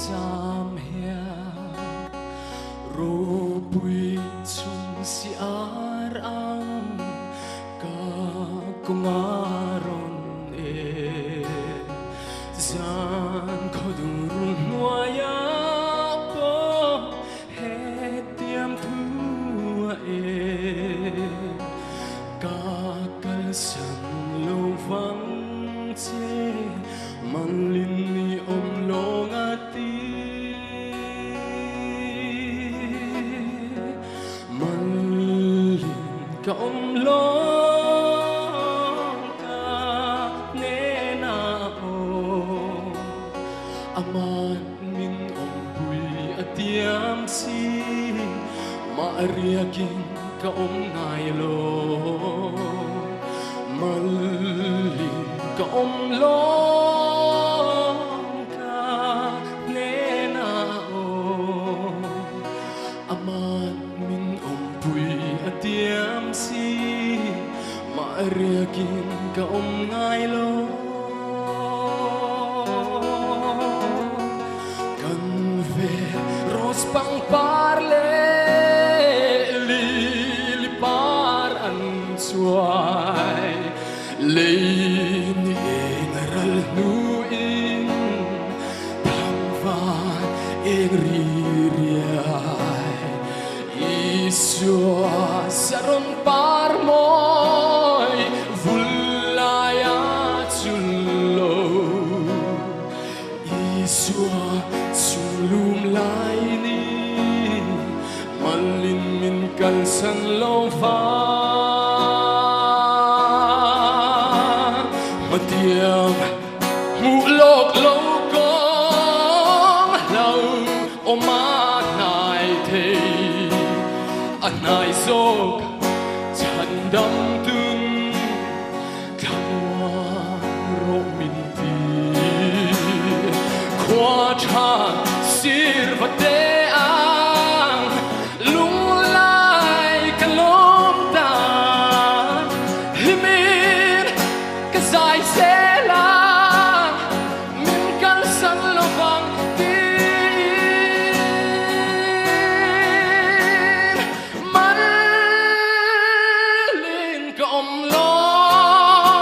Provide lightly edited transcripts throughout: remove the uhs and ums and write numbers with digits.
zam hian ropui chung si ar ang ka kawng a rawn e. Zan khawdur hnuaiah pawh hetiang thu a e. Ka kalsan lo vang che Manlin ni awm lawng a ti. Manlin ka awm lawng ka hnenah aw. Aman min awmpui a tiam si, mah riakin ka awm ngai lo. Malin ka awm lawng ka hnenah aw. Aman min awmpui a tiam si, mah riakin ka awm ngai lo. Kan ve rose pangpar leh lily par an chuai, lei ni eng ral hnuin thangvan eng ri riai. Isua saron par mawi vul laia chul lo. Isua chunglum lai ni malin min kalsan lo va. Hmatiang hmuh lawk lo kawng hlo awm a hnai thei, a hnai zawk chhandam tun thlamuan rawh min ti. Khua tha sir va te ang lunglai ka lawm ta, hlimin ka zai zel a, min kalsan lovang tiin malin ka awm lawng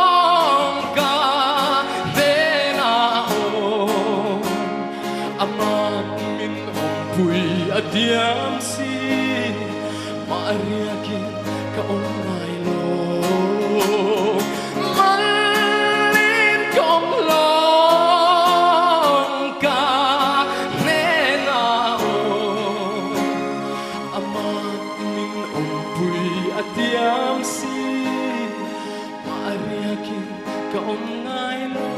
ka hnenah aw aman min awmpui a diam si mah riakin ka awm ngai lo. Malin ka awm lawng ka hnenah aw aman min awmpui a tiam si mah riakin ka awm ngai lo.